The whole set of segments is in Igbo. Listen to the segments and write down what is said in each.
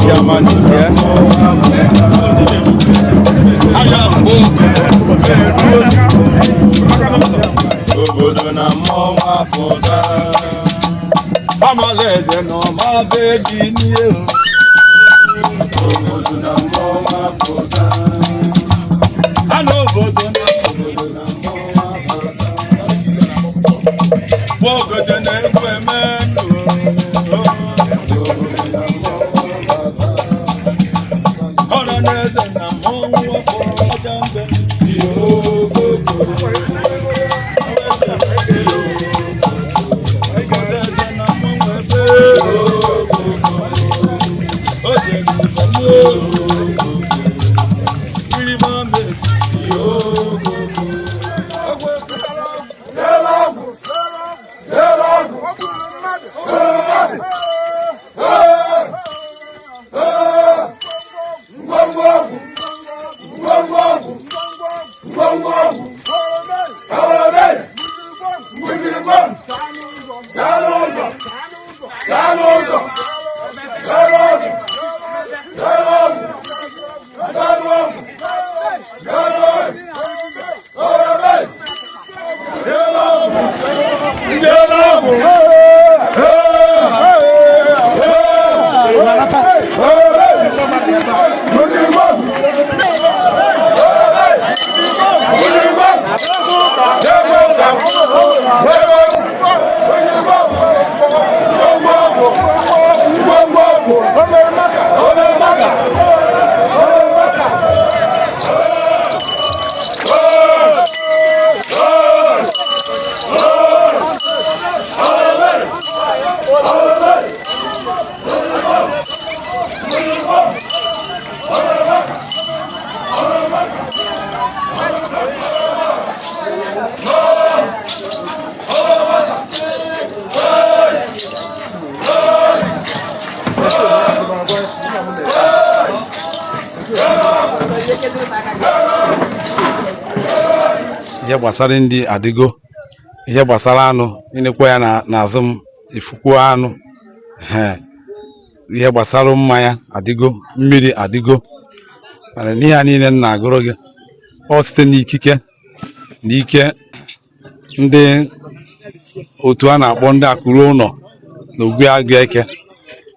Chairman is here. Obodo na mmọnwụ apụta. Amalaeze nọ ma be gị n'ihe. Obodo na mmọnwụ apụta. A na obodo na Obodo na mmọnwụ apụta. Gbogodo na-egwu eme ndụ. Obodo na mmọnwụ apụta. Ọra na eze na mmọnwụ ọkụ ọja mbe. Ihe okoko. Eze na mmọnwụ ebe. O jere ụzọ mmụọ. Mmiri ma mezi. Ihe okoko. Egwu ekwu. Ihe gbasara ndị adịgo, ihe gbasara anụ ịnekwa ya n'azụ m ifukwuo anụ. Ee, ihe gbasara mmanya adịgo, mmiri adịgo, mana n'ihe a niile m na-agụrụ gị, ọ site n'ikike na ike ndị otu a na-akpọ ndị akụrụ ụlọ na Ogbuagụ Eke.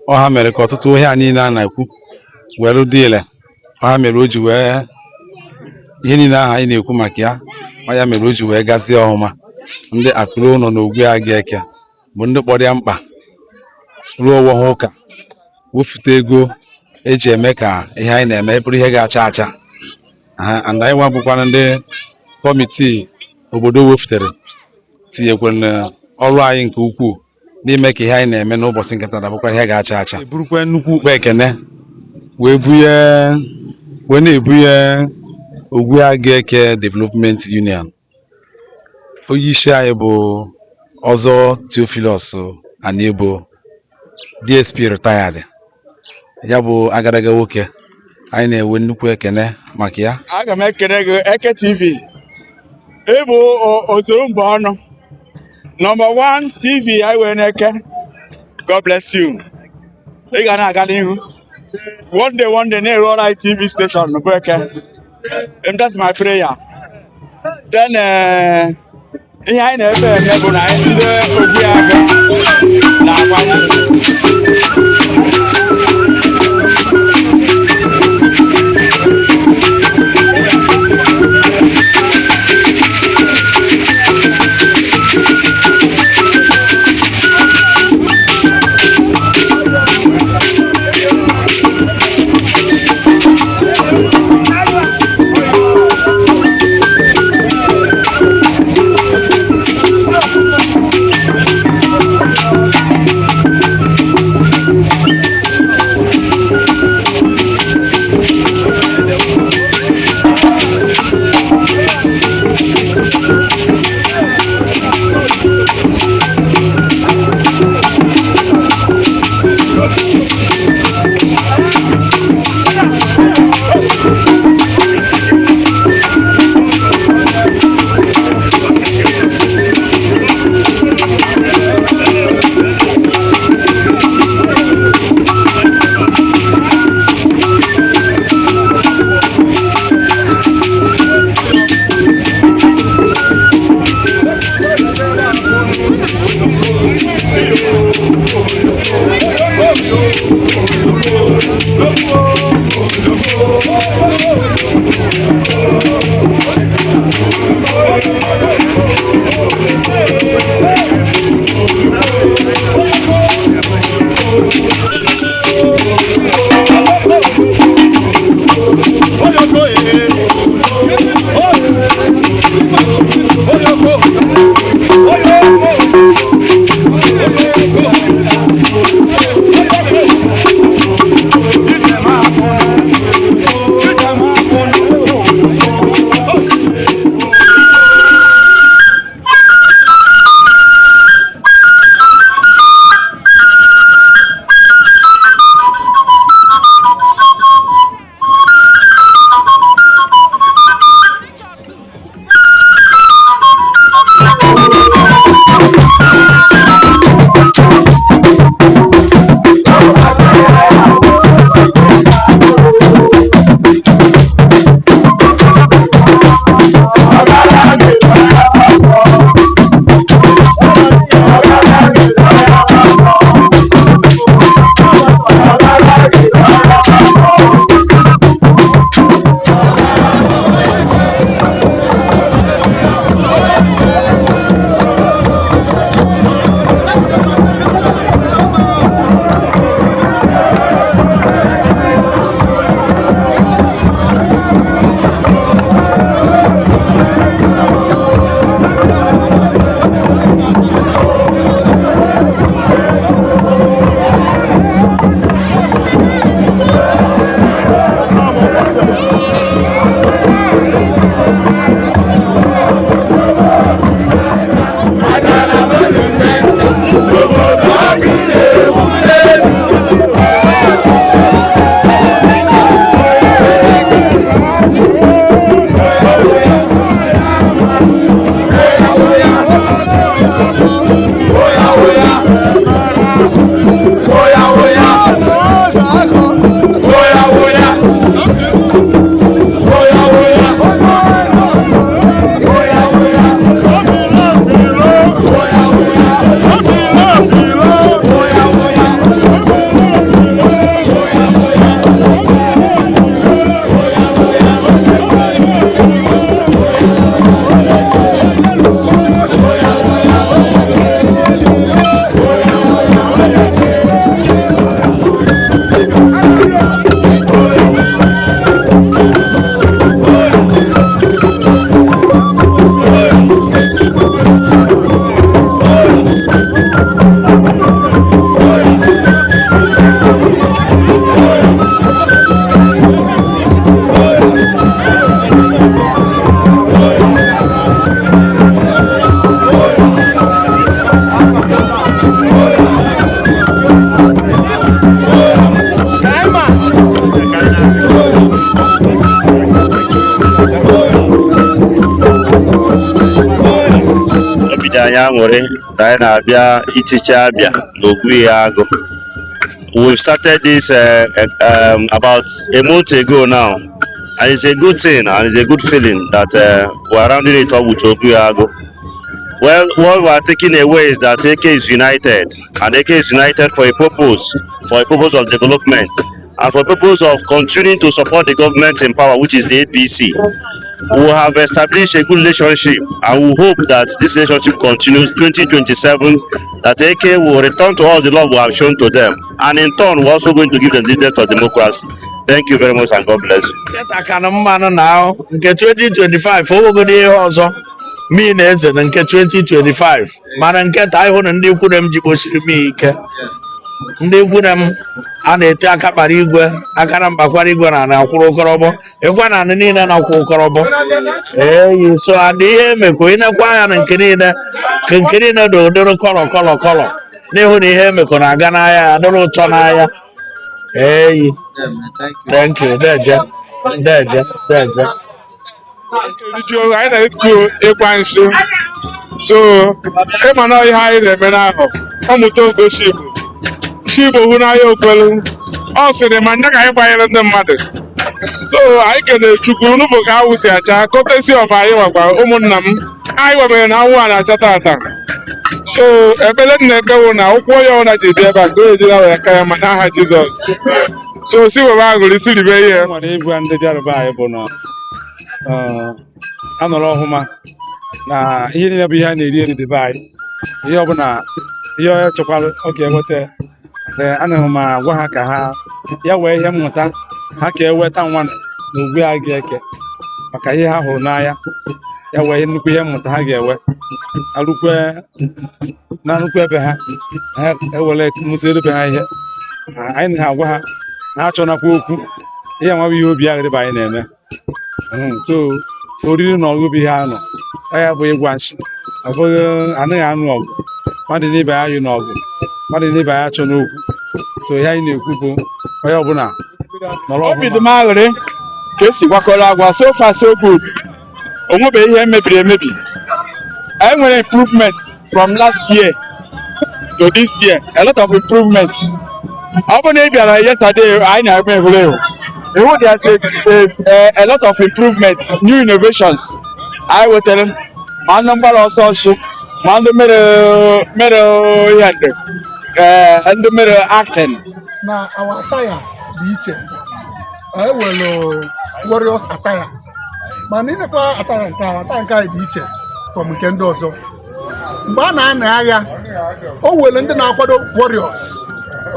Ọ ha mere ka ọtụtụ ihe a niile a na-ekwu were dị ile. Ọ ha mere o ji wee ihe niile ahụ anyị na-ekwu maka ya, ọ ya mere o ji wee gazie ọhụma. Ndị akụrụ ụlọ na Ogbuagụ Eke bụ ndị kpọrọ ya mkpa ruo ọwọ ha ụka wefute ego eji eme ka ihe anyị na-eme bụrụ ihe ga-acha acha ha. And anyị nwa bụkwana ndị kọmitii obodo wefutere tinyekwara ọrụ anyị nke ukwuu n'ime ka ihe anyị na-eme n'ụbọchị nke taa bụkwa ihe ga-acha acha, burukwa nnukwu ukpe ekene wee bunye wee na-ebunye Ogbuagụ Eke Development Union. Onye isi anyị bụ Ọzọ Theophilus Aniebo, DSP retired, ya bụ agadaga nwoke anyị na-enwe nnukwu ekene maka ya. Aga m ekele gị, Eke TV. Ịbụ otu mbụ ọnụ number 1 TV anyị wee na-eke. God bless you. Ị ga na-aga n'ihu. One day, one day, na-eru ọrụ anyị TV station bụ Eke. And that's my prayer. Then ihe anyị na-ebe eme bụ na anyị ndị Ogbuagụ na-agba isi. Aṅụrị na anyị na-abịa iticha Abịa na Ogwuiagụ. We've started this about a month ago now, and it's a good thing and it's a good feeling that we are rounding it up with Ogwuiagụ. Well, what we are taking away is that Eke is united, and Eke is united for a purpose of development, and for a purpose of continuing to support the government in power, which is the APC. We have established a good relationship, and we hope that this relationship continues 2027, that Eke will return to us the love we have shown to them, and in turn, we're also going to give them the dividend of democracy. Thank you very much, and God bless you. Nketa ka na mmanụ na ahụ nke 2025 o nwegoro ihe ọzọ mi na eze na nke 2025, mana nketa ịhụ na ndị ikwu m ji kpochiri m ike. Ndị ikwu m a na-ete aka kpara igwe aka na mkpakwara igwe na na-akwụrụ ụkọrọbọ ịkwa na anị niile na-akwụ ụkọrọbọ eyi. So adị ihe emekọ ịnekwa anya na nke niile ka nke niile dị ụdịrị colour colour colour n'ihu na ihe emekọ na-aga n'ahịa ya dịrị ụtọ n'ahịa eyi. Thank you. Deje, deje, deje. Eriju anyị na-eku ịkwa nshi, so ịma na ihe anyị na-eme n'ahụ ọmụta ogoshi Igbo chi Igbo hụ n'ahịa okwelu ọ sịrị ma nya ka anyị gbanyere ndị mmadụ. So anyị kenere Chukwu n'ụfụ ka awụ si acha courtesy of anyị nwakwa ụmụnna m anyị nwemere na anwụ a na-acha tata. So ekpere m na-ekpe wụ na ụkwụ onye ọbụla ji bịa ebe a ka o ejira wee ka ya ma n'aha Jizọs. So si were aṅụrị si ribe ihe. Nwere ịgwa ndị bịara be anyị bụ na anọrọ ọhụma na ihe niile bụ ihe a na-eri eri dị be anyị, ihe ọbụla ihe onye chekwara ọ ga-enweta. Ee, ana m agwa ha ka ha ya wee ihe mmụta ha ka eweta nwa na ogbu a ga-eke maka ihe ha hụrụ n'anya ya wee nnukwu ihe mmụta ha ga-ewe arụkwe na nnukwu ebe ha ha ewere mụziere be ha ihe. Anyị na-agwa ha na ha achọnakwa okwu ihe nwa bụ ihe obi aghịrị bụ anyị na-eme. So oriri na ọṅụṅụ bụ ihe a nọ ọ ya bụ ịgwa nshi, ọ bụghị anaghị anụ ọgụ mmadụ na ibe ya ayụ n'ọgụ mmadụ na ibe ya achọ n'okwu. So ihe anyị na-ekwu bụ onye ọbụla nọrọ Obi dị ọfụma. M aghụrị ka esi gwakọrọ agwa. So far so good, o nwebeghị ihe mebiri emebi. E nwere improvement from last year to this year, a lot of improvement. Ọ bụrụ na ị bịara yesterday anyị na-eme egwuregwu iwu, there's a lot of improvement, new innovations anyị wetara, ma ndị mgbara ọsọ ọchị, ma ndị mere mere ihe ndị ndị mere acting. Na our attire dị iche. E nwere warriors attire, mana ịnekwa attire nke a, attire nke anyị dị iche from nke ndị ọzọ. Mgbe a na-ana agha, o were ndị na-akwado warriors,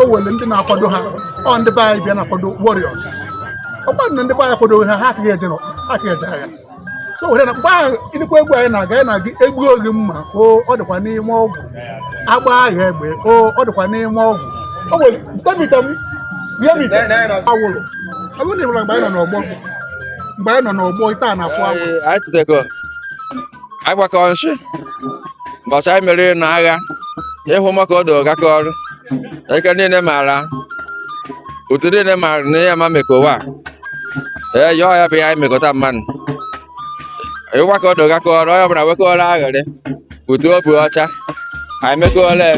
o were ndị na-akwado ha. Ọ ndị be anyị bịa na-akwado warriors. Ọkwa na ndị be anyị akwado ha, ha akaghị eje ha akaghị eje agha. So were na mgbe ahụ ịnekwa egwu anyị na-aga egbu oge mma o, ọ dịkwa n'ime ọgwụ agba agha egbe o, ọ dịkwa n'ime ọgwụ. O nwere debite m bịa mite awụlụ. Ọ bụrụ na ị hụrụ mgbe anyị nọ n'ọgbọ, mgbe anyị nọ n'ọgbọ ite a na-afụ awụlụ. Anyị tụtego agbakọ nshi mbọchị anyị meriri na agha ịhụ maka odo gakọ ọrụ eke niile maara otu niile maara na ihe ma mekowa ee yọọ ya bụ ihe anyị mekọta mmadụ ịgwa ka odo gakọ ọrụ onye ọbụla wekọrọ aghịrị otu obi ọcha anyị mekọrọ ya.